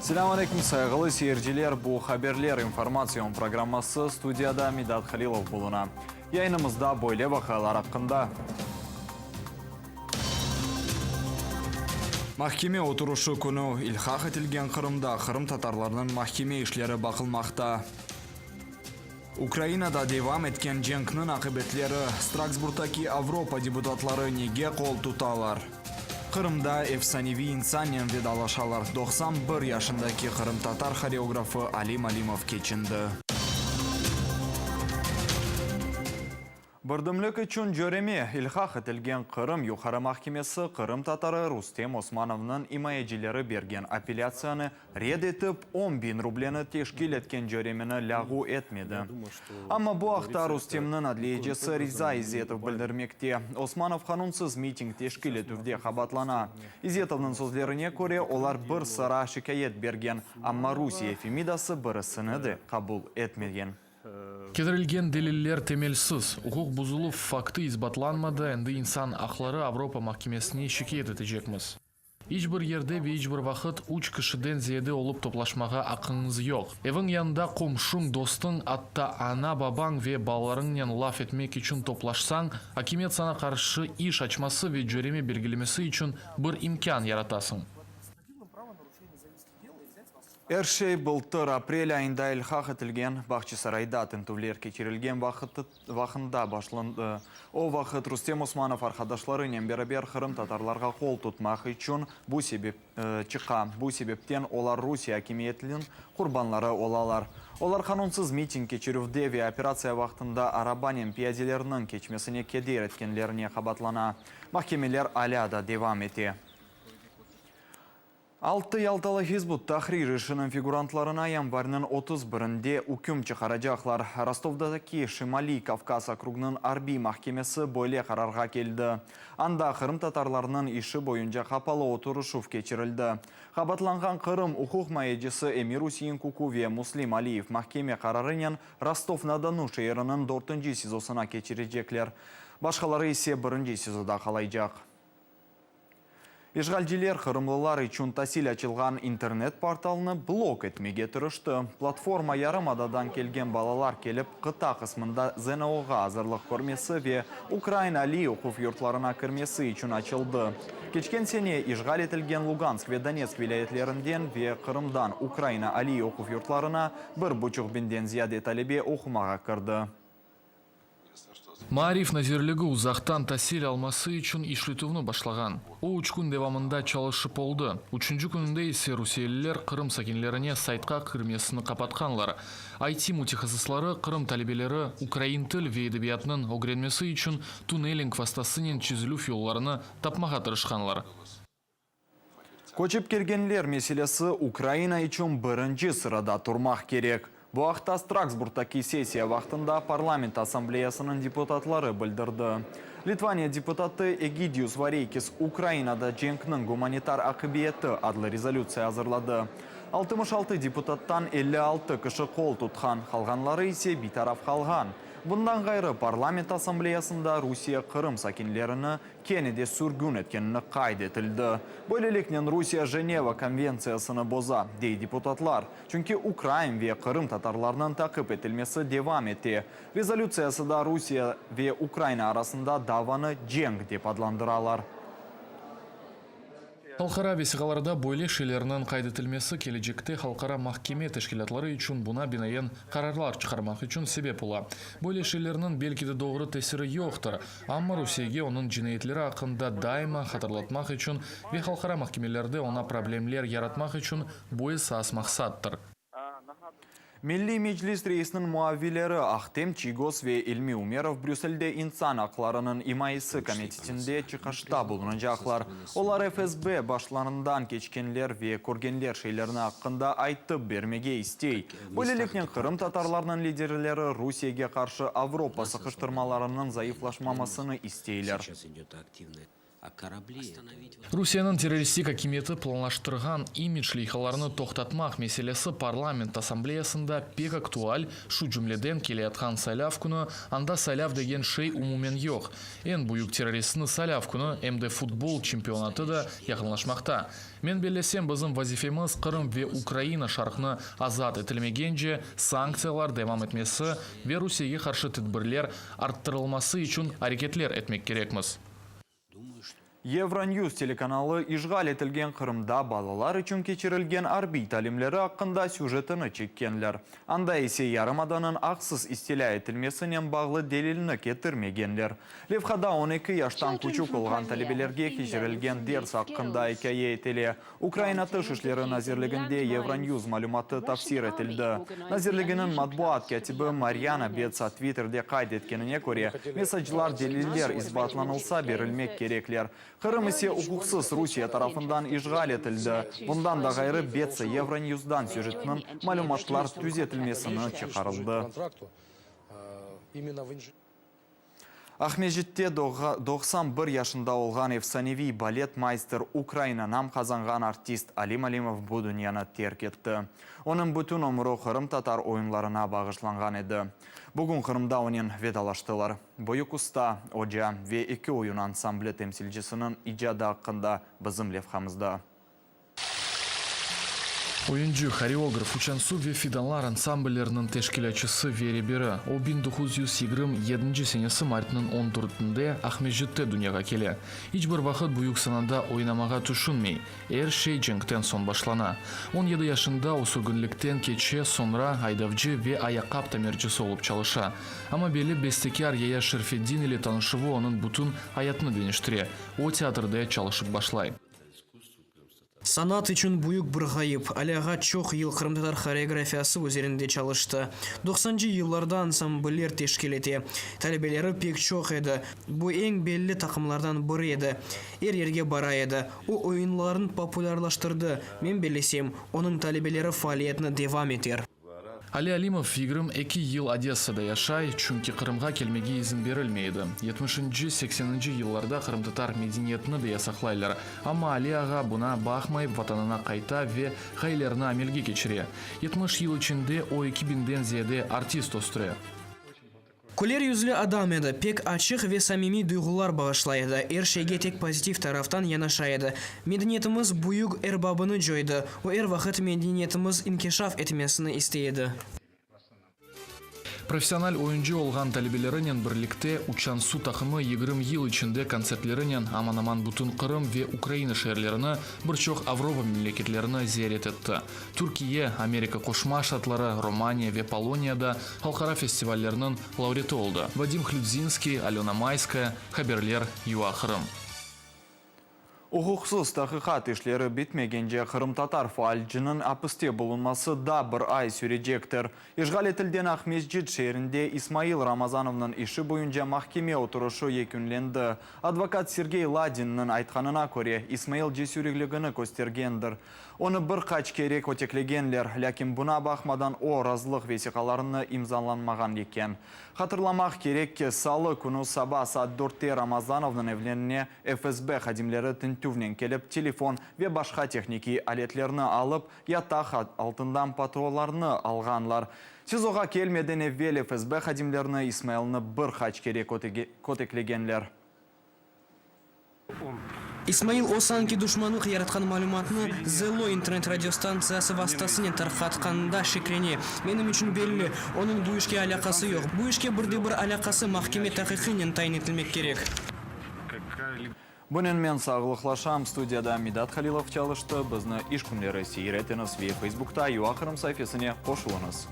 Selâm aleyküm, sayğılı seyirciler! Bu Haberler informatsion programması, studiyada Midat Halilov buluna. Yayınımızda böyle vaqialar aqqında. Mahkeme oturışı künü ilhaq etilgen Qırımda qırımtatarlarnıñ mahkeme işleri baqılmaqta. Ukrainada devam etken cenkniñ aqibetleri, Straksburgtaki Avropa deputatları nege qol tutalar? Qırımda efsaneviy insannen vedalaşalar, 91 yaşındaki qırımtatar horeografı Alim Alimov keçindi. Birdimlik içün cöreme, ilhaq etilgen Qırım Yuqarı mahkemesi qırımtatarı Rustem Osmanovnıñ imayecileri bergen apellâtsiyanı red etip, on biñ rubleni teşkil etken cöremeni lâğu etmedi. Amma bu aqta Rustemniñ adliyecisi Riza İzetov bildirmekte. Osmanov qanunsız miting teşkil etüvde qabatlana. İzetovnıñ sözlerine köre, olar bir sıra şikâyet bergen, amma Rusiye Femidası birisini de qabul etmegen. Ketirilgen deliller temelsiz, uquq bozuluv faktı isbatlanmadı, endi İnsan aqları Avropa mahkemesine şikâyet etecekmiz. İç bir yerde ve iç bir vaqıt üç kişiden ziyade olıp toplaşmağa aqqıñız yoq. Eviñ yanında qomşuñ, dostuñ, atta ana-babañ ve balalarıñnen laf etmek içün toplaşsañ, akimiyet saña qarşı iş açması ve cöreme belgilemesi içün bir imkân yaratasıñ. Er şey bıltır aprel ayında ilhaq etilgen Bağçasarayda tintüvler keçirilgen vaqında başlandı. O vaqıt Rustem Osmanov arqadaşlarınen beraber qırımtatarlarğa qol tutmaq içün bu sebep çıqa. Bu sebepten olar Rusiye akimiyetiniñ qurbanları olalar. Olar qanunsız miting keçirüvde ve operatsiya vaqtında arabanen piyadelerniñ keçmesine keder etkenlerine qabatlana. Mahkemeler alâ da devam ete. Altı Yaltalı Hizb ut-Tahrir işiniñ figurantlarına yanvarniñ 31-nde üküm çıqaracaqlar. Rostovdaki Şimaliy Kavkaz okrugınıñ arbiy mahkemesi böyle qararğa keldi. Anda qırımtatarlarnıñ işi boyunca qapalı oturışuv keçirildi. Qabaatlanğan Qırım uquqmayecisi Emir-Üsein Kuku ve Muslim Aliyev mahkeme qararınen Rostov-na-Donu şeeriniñ dörtünci SİZOsına keçirecekler. Başqaları ise birinci SİZOda qalaycaq. İşğalciler qırımlılar içün tasil açılğan internet portalını blok etmege tırıştı. Platforma yarımadadan kelgen balalar kelip, qıta qısmında ZNO-ğa azırlıq körmesi ve Ukraina aliy oquv yurtlarına kirmesi içün açıldı. Keçken sene işğal etilgen Lugansk ve Donetsk vilâyetlerinden ve Qırımdan Ukraina aliy oquv yurtlarına bir buçuq biñden ziyade talebe oqumağa kirdi. Maarif nazirligi uzaqtan tasil alması içün işletüvni başlağan. O, üç kün devamında çalışıp oldı. Üçünci kününde ise rusiyeliler Qırım sakinlerine saytqa kirmesini qapatqanlar. IT mütehassısları Qırım talebeleri ukrain til ve edebiyatınıñ ögrenmesi içün tunneling vastasınen çezilüv yollarını tapmağa tırışqanlar. Köçip kelgenler meselesi Ukraina içün birinci sırada turmaq kerek. Bu aqta Straksburgtaki sessiya vaqtında Parlament Assambleyasınıñ deputatları bildirdi. Litvaniya deputatı Egidiyus Vareykis Ukrainada cenkniñ gumanitar aqibeti adlı rezolütsiya azırladı. 66 deputattan 56 kişi qol tutqan, qalğanları ise bitaraf qalğan. Bundan ğayrı, Parlament Assambleyasında Rusiye Qırım sakinlerini kene de sürgün etkenini qayd etildi. Böyleliknen Rusiye Jeneva konventsiyasını boza, dey deputatlar, çünki ukrain ve qırımtatarlarnıñ taqip etilmesi devam ete. Rezolütsiyasıda Rusiye ve Ukraina arasında davanı cenk dep adlandıralar. Halqara vesiqalarda böyle şeylerniñ qayd etilmesi kelecekte halqara mahkeme teşkilâtları içün buna binaen qararlar çıqarmaq içün sebep ola. Böyle şeylerniñ belki de doğru tesiri yoqtır, amma Rusiyege onıñ cinayetleri aqqında daima hatırlatmaq içün ve halqara mahkemelerde oña problemler yaratmaq içün bu esas maqsattır. Milliy Meclis reisiniñ muavvileri Ahtem Çiygoz ve İlmi Umerov Brüsselde İnsan aqlarınıñ imayesi komitetinde çıqışta bulunacaqlar. Olar FSB başlarından keçkenler ve körgenler şeylerni aqqında aytıp bermege istey. Böyleliknen qırımtatarlarnıñ liderleri Rusiyege qarşı Avropa sıqıştırmalarınıñ zayıflaşmamasını isteyler. Rusiyeniñ terroristik akimiyeti planlaştırğan imidj leyhalarını toqtatmaq meselesi Parlament Assambleyasında pek aktual, şu cümleden keleyatqan saylav künü, anda saylav degen şey umumen yoq. Eñ büyük terroristni saylav künü, em de futbol çempionatı da yaqınlaşmaqta. Men bellesem, bizim vazifemiz Qırım ve Ukraina şarqnı azat etilmegence sanktsiyalar devam etmesi ve Rusiyege qarşı tedbirler arttırılması içün areketler etmek kerekmiz. Euronews telekanalı işğal etilgen Qırımda balalar içün keçirilgen arbiy talimleri aqqında süjetini çekkenler. Anda ise yarımadanıñ aqsız istilâ etilmesinen bağlı delilni ketirmegenler. Levhada 12 yaştan küçük olğan talebelerge keçirilgen ders aqqında ikâye etile. Ukraina Tış işleri nazirliginde Euronews malümatı tafsir etildi. Nazirliginiñ matbuat kâtibi Maryana Betsa Twitterde qayd etkenine köre, mesaclar deliller isbatlanılsa berilmek kerekler. Qırım ise uquqsız Rusiye tarafından işğal etildi. Bundan da ğayrı, Betsa Euronewsdan süjetiniñ malümatlar tüzetilmesini çıqarıldı. Aqmescitte 91 yaşında olğan efsaneviy baletmayster, Ukraina nam qazanğan artist Alim Alimov bu dünyanı terk etti. Onıñ bütün ömrü qırımtatar oyunlarına bağışlanğan edi. Bugün Qırımda onen vedalaştılar. Büyük usta, oca ve eki oyun ansambli temsilcisiniñ icadı aqqında bizim levhamızda. Oyuncı, horeograf, Uçansuv ve Fidanlar ansamblleriniñ teşkilâtçısı ve reberi. O, 1927 senesi martnıñ on dörtünde Aqmescitte dünyağa kele. İç bir vaqıt büyük sanada oynamağa tüşünmey. Er şey cenkten soñ başlana. 17 yaşında o sürgünlikten keçe, soñra aydavcı ve ayaqqap tamircisi olıp çalışa. Amma belli bestekâr Yaya Şerfedin ile tanışuvı onıñ bütün ayatını deñiştire. O, teatrde çalışıp başlay. Sanat içün büyük bir ğayıp. Ali ağa çoq yıl qırımtatar horeografiyası üzerinde çalıştı. Doqsancı yıllarda ansambller teşkil ete. Talebeleri pek çoq edi. Bu eñ belli taqımlardan biri edi. Er yerge bara edi. O, oyunlarnı populârlaştırdı. Men bellesem, onıñ talebeleri faaliyetini devam eter. Ali Alimov 22 yıl Odessada yaşay, çünki Qırımğa kelmege izin berilmey edi. Yetmişinci, sekseninci yıllarda qırımtatar medeniyetini de yasaqlaylar. Amma Ali ağa buña baqmayıp vatanına qayta ve ğayelerini amelge keçire. 70 yıl içinde o eki biñden ziyade artist östüre. Küler yüzlü adam edi, pek açıq ve samimiy duyğular bağışlay edi, er şeyge tek pozitiv taraftan yanaşa edi. Medeniyetimiz büyük erbabını coydı, o er vaqıt medeniyetimiz inkişaf etmesini istey edi. Professional oyuncı olğan talebelerinen birlikte Uçan su taqımı 20 yıl içinde kontsertlerinen aman-aman bütün Qırım ve Ukraina şeerlerini, bir çoq Avropa memleketlerini ziyaret etti. Türkiye, Amerika Qoşma Ştatları, Romaniya ve Poloniyada halqara festivallerniñ laureatı oldı. Vadim Hludzinskiy, Alöna Mayskaya, haberler, UA Qırım. Uquqsız taqiqat işleri bitmegence qırımtatar faalciniñ apiste bulunması daa bir ay sürecektir. İşğal etilgen Aqmescit şeerinde İsmail Ramazanovnıñ işi boyunca mahkeme oturışı yekünlendi. Advokat Sergey Ladinniñ aytqanına köre, İsmail cesürligini köstergendir. Onı bir qaç kere köteklegenler, lâkin buña baqmadan o, razılıq vesiqalarını imzalanmağan eken. Hatırlamaq kerek ki, salı künü saba saat dörtte Ramazanovnıñ evlerine FSB hadimleri tintüvnen kelip, telefon ve başqa tehnikiy aletlerni alıp, yataq altından patronlarnı alğanlar. SİZOğa kelmeden evel FSB hadimlerini İsmailni bir qaç kere köteklegenler. İsmail o sanki duşmanlıq yaratqan malümatnı Zello internet radiostantsiyası vastasınen tarqatqanında şeklene. Menim içün belli, onıñ bu işke alâqası yoq. Bu işke bir de bir alâqası mahkeme taqiqinen tayin etilmek kerek. Bunen men sağlıqlaşam. Studiyada Midat Halilov çalıştı. Bizni iş künleri seyir etiñiz ve Facebookta UA Qırım saifesine qoşulıñız.